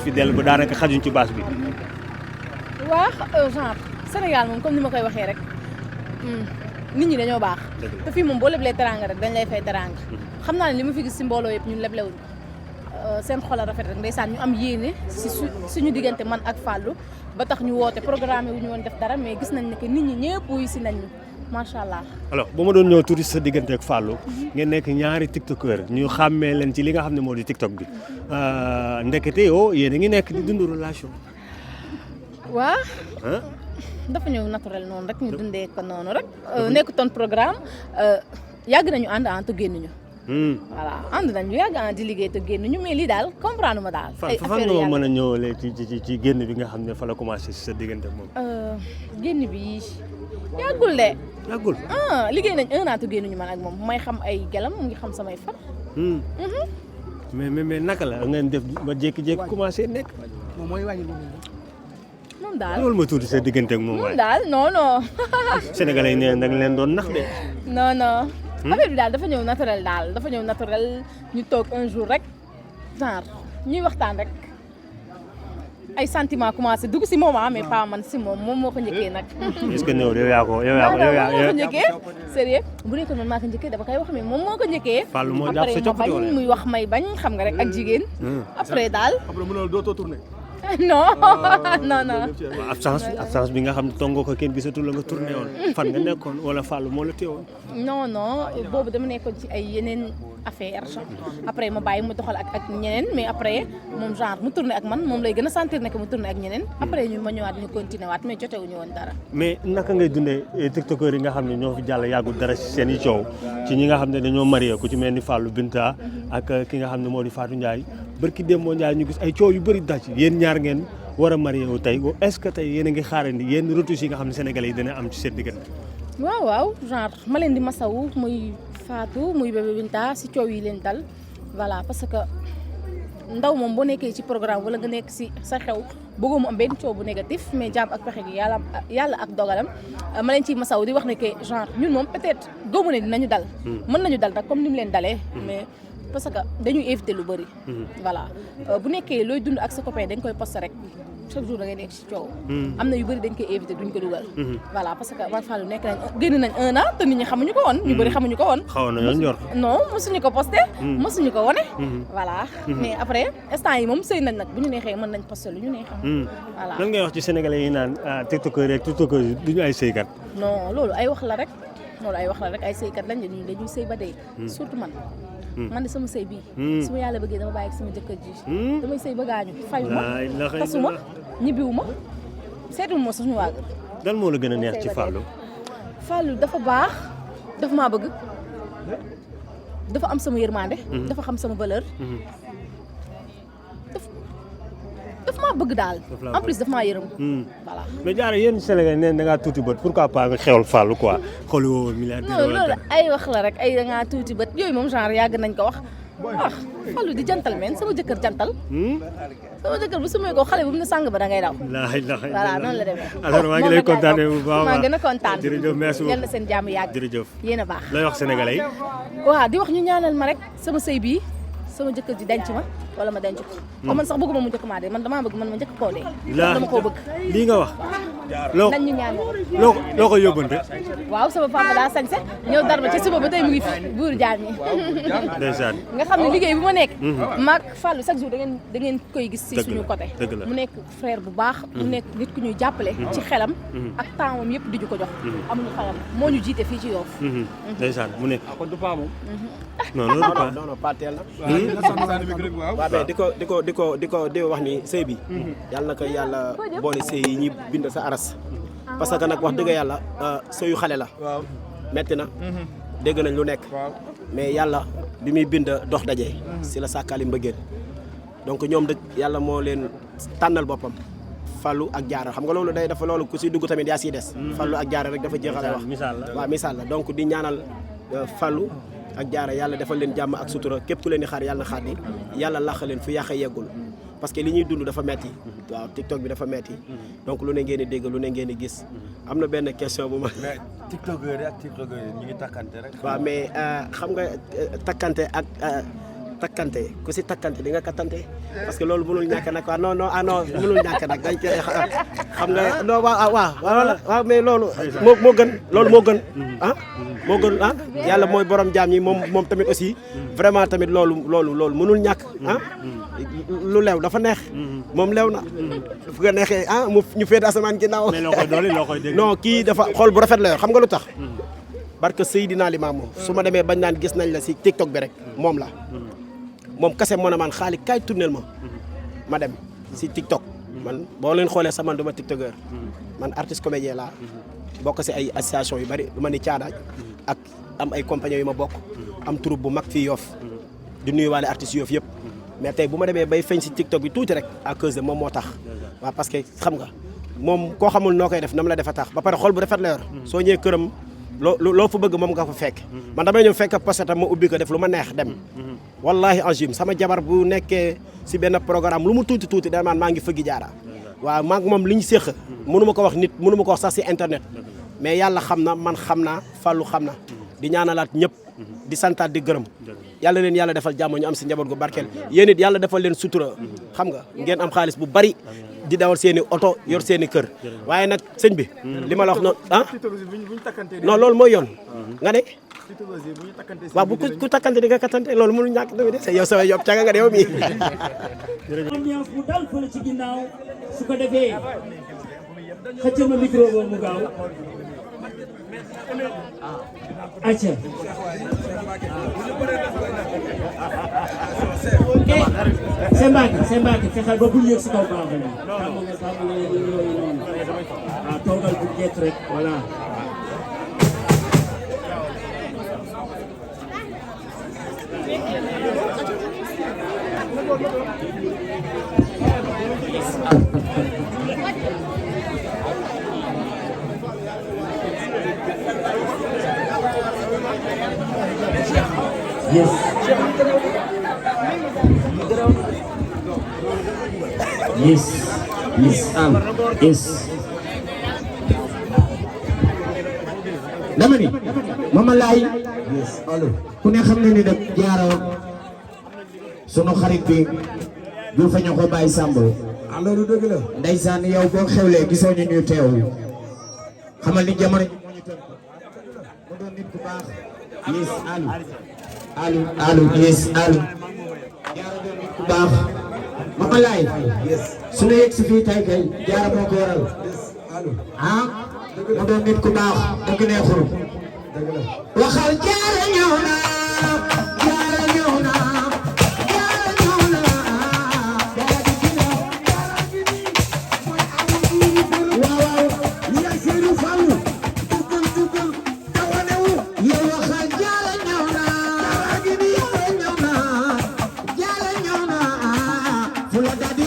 fidèle ba daanaka xajuñ ci base bi. waa genre Sénégal moom comme ni ma koy waxee rek nit ñi dañoo baax. te fii moom boo leblee teranga rek dañ lay fay teranga. xam naa ne li ma fi gis si mbooloo yëpp ñun leblewuñ seen xol a rafet rek ndeysaan ñu am yéene si suñu diggante man ak Fallou ba tax ñu woote programme wu ñu woon def dara mais gis nañ ne que nit ñi ñëpp wuyu si nañ ñu macha allah. alors ba ma doon ñëw tuuti sa diggante ak Fallou ngeen nekk ñaari tiktokeur ñu xàmmee leen ci li nga xam ne moo di tiktok bi ndekete yoo yéen a ngi nekk di dund relation. waa dafa ñëw naturel noonu rek ñu dundee ko noonu rek nekkutoon programme yàgg nañu ànd te génnuñu. voilà ànd nañu yàgg di liggéey te génnuñu mais lii daal comprendre ma daal. ay affaire yàlla fan nga mën a ñëwalee ci génn bi nga xam ne fa la commencé si sa diggante moom. génn bi yàggul de. yàggul liggéey nañ 1 an te génnuñu man ak moom may xam ay gelam mu ngi xam samay far. mais naka la ngeen def ba jékki-jékki commencé nekk. moom mooy wàññi moom daal loolu ma tuuti sa diggante ak moom waaye. daal non. Sénégalais yi nee na leen doon nax de. non. affaire bi daal dafa ñëw naturel ñu toog un jour rek genre ñuy waxtaan rek ay sentiments commencé dugg si moom mais pas man si moom moo ko njëkkee nag. est-ce que yow yaa ko njëkkee sérieux bu nekkoon man maa ko njëkkee dafa koy wax mais moom moo ko njëkkee. Fallou moo jàpp sa coppite après ma bañ muy wax may bañ xam nga rek ak jigéen. après daal. après mu ne la dootoo tourné. non. absence bi nga xam ne tongoo ko kenn gisatul la nga tourné woon fan nga nekkoon wala Fallou moo la teewoon. non boobu dama nekkoon ci ay yeneen affaire après ma bàyyi mu doxal ak ñeneen mais après moom genre mu tourné ak man moom lay gën a sentir ne que mu tourné ak ñeneen. après ma ñëwaat ñu continué waat mais jotewuñu woon dara. mais naka ngay dundee tiktokeur yi nga xam ne ñoo fi jàll yàggul dara ci seen i coow ci ñi nga xam ne dañoo marié ku ci mel ni Fallou Binta ak ki nga xam ne moo di Fatou Ndiaye barki Demba Ndiaye ñu gis ay coow yu bëri daj yéen ñaar ngeen war a marié wu tey est-ce que tey yéen a ngi xaarandi yenn retouches yi nga xam ne sénégalais yi dana am ci seen diggante. waaw genre ma leen di masawu muy Fatou muy bébé Binta si coow yi leen dal voilà parce que ndaw moom boo nekkee ci programme wala nga nekk si sa xew bëggoo mu am benn coow bu négatif mais jaam ak pexe gi yàlla ak dogalam ma leen ciy masawu di wax ne que genre ñun moom peut-être gëmu ne dinañu dal. mën nañu dal nag comme ni mu leen dalee. mais parce que dañuy éviter lu bëri. voilà bu nekkee looy dund ak sa copain dañ koy poster rek chaque jour da ngay nekk ci coow. am na yu bëri dañ koy éviter duñ ko dugal. voilà parce que man Fallou nekk génn nañ 1 an te nit ñi xamuñu ko woon. ñu bëri xamuñu ko woon. xawoon na ñor. non mosuñu ko posté. mosuñu ko wane. voilà mais après instant yi moom sëy nañ nag bu ñu neexee mën nañ posté lu ñu neexee. voilà lan ngay wax ci sénégalais yi naan tiktokeur yeeg tiktokeur yi duñu ay sëykat. non loolu ay wax la rek ay sëykat lañ dañuy sëy ba dee. surtout man. man de sama sëy bii su ma yàlla bëggee dama bàyyi ak sama jëkkër ji damay sëy ba gaañu fayu ma tasuma ñibbiwu ma seetuma ma suñu waa dan moo la gën a neex ci Fallou dafa baax dafa maa bëgg dafa am sama yërmande dafa xam sama valeur dafa maa bëgg daal en plus dafa maa yërëm voilà mais jaara yéen Sénégal neen da ngaa tuuti bët pourquoi pas nga xewal Fallou quoi xool woo milliardaire non loolu ay wax la rek ay da ngaa tuuti bët yooyu moom genre yàgg nañ ko wax Fallou di jantal men sama jëkkër jantal sama jëkkër bu sumee ko xale bu mu ne sàng ba da ngay daw voilà noonu la demee alors maa ngi lay kontaanee bu baax maa gën a kontaan jërëjëf merci beaucoup yal na seen jàmm yàgg jërëjëf yéen a baax lay wax sénégalais yi waaw di wax ñu ñaanal ma rek sama sëy bii sama jëkkër ji denc ma wala ma denc ko man sax bëgguma mu njëkk maa de man damaa bëgg man ma njëkk koo dee dama koo bëgg lii nga wax nañ ñu ñaan loo ko yóbbante waaw sama papa daa sañse ñëw dar ma ci suba ba tey mu ngi fi buur jaam yi ndeysaan nga xam ne liggéey bi ma nekk maag Fallou chaque jour da ngeen koy gis si suñu côté mu nekk frère bu baax mu nekk nit ku ñuy jàppale ci xelam ak tempsam yëpp di ñu ko jox amuñu xelam moo ñu jiite fii ci Yoff ndeysaan mu nekk kon du paa moom non pas teel na waaw mais di wax ni sëy bi yàlla na ko yàlla boole sëy yi ñi bind sa aras parce que nag wax dëgg yàlla sëyu xale la metti na dégg nañ lu nekk mais yàlla bi muy bind dox daje si la sàkkaali mbëggeel donc ñoom dëgg yàlla moo leen tànnal boppam Fallou ak Diarra xam nga loolu day dafa loolu ku si dugg tamit yaa siy des Fallou ak Diarra rek dafa jeexale wax waaw misaal la donc di ñaanal Fallou ak Diarra yàlla defal leen jàmm ak sutura képp ku leen di xaar yàlla na xaar di yàlla làq leen fu yàq yeggul parce que li ñuy dund dafa metti waaw TikTok bi dafa metti donc lu ne ngeen di dégg lu ne ngeen di gis am na benn question bu ma. mais tiktokeur yi ak tiktokeur yi ñu ngi takkante rek. waaw mais xam nga takkante ak takkante ku si takkante di nga kattante parce que loolu mënul ñàkk nag waaw non mënul ñàkk nag dañ koy xam nga non waaw mais loolu moo gën loolu moo gën moo gën yàlla mooy borom jaam ñi moom tamit aussi vraiment tamit loolu mënul ñàkk lu leew dafa neex moom leew na fu nga neexee ñu féete asamaan ginnaaw mais loo koy doole loo koy dégg non kii dafa xool bu rafet la yor xam nga lu tax barke Seydina Limaamu su ma demee bañ naan gis nañ la si TikTok bi rek moom la moom kese moo ne man xaali kaay tournel ma dem si TikTok man boo leen xoolee sax man du ma tiktokeur man artiste comédien laa bokk si ay association yu bari lu ma ni caadaaj ak am ay compagnie yu ma bokk am troupe bu mag fii Yoff di nuyuwaale artistes Yoff yëpp mais tey bu ma demee bay feeñ si TikTok bi tuuti rek à cause de moom moo tax waaw parce que xam nga moom koo xamul noo koy def nam la defa tax ba pare xol bu rafet la yor soo ñëwee këram loo fa bëgg moom nga fa fekk man damay ñëw fekk poste ma ubbi ko def lu ma neex dem wallahi angime sama jabar bu nekkee si benn programme lu mu tuuti da maan maa ngi fëggi jaara waaw maa ngi moom li ñu séq mënu ma ko wax nit mënu ma ko wax sax si internet mais yàlla xam na man xam naa Fallou xam na di ñaanalaat ñëpp di santaat di gërëm yàlla leen yàlla defal jàmm ñu am si njaboot gu barkeel yéen it yàlla defal leen sutura xam nga ngeen am xaalis bu bari di dawal seen i oto yor seen i kër waaye nag sëñ bi li ma la wax noonu non loolu mooy yoon nga ne waaw bu ku takkante di nga kattante loolu mënu ñàkk tamit de yow sama yob caga nga de yow mii ambiance bu dal fële ci ginnaaw su ko defee xëccal ma micro boobu mu gaaw acca c'est Mbacké fexeel ba bul yëg si kaw baax na xam nga yooyu noonu toogal bu jekk rek voilà yes dama ni Mama Laye ku ne xam na ni nag Diarra sunu xarit bi du fa ñu ko bàyyi Samb loolu dëgg la ndeysaan yow boo xewlee gisoo ñu ñu teew xamal ni jamono ji moo ñu tënk mu doon nit ku baax yes Alou yes Alou Diarra doon nit ku baax Mama Laye su la yegg si fii tay kay Diarra moo ko waral mu doon nit ku baax dëgg neexul waxal Diarra ñëw na Diarra ñëw na Diarra ñëw na Diarra di gina Diarra di ni mooy amu waaw ya seenu falu dugal tawanewu yow waxal Diarra ñëw na Diarra di ni ñëw na Diarra ñëw na fu la dadi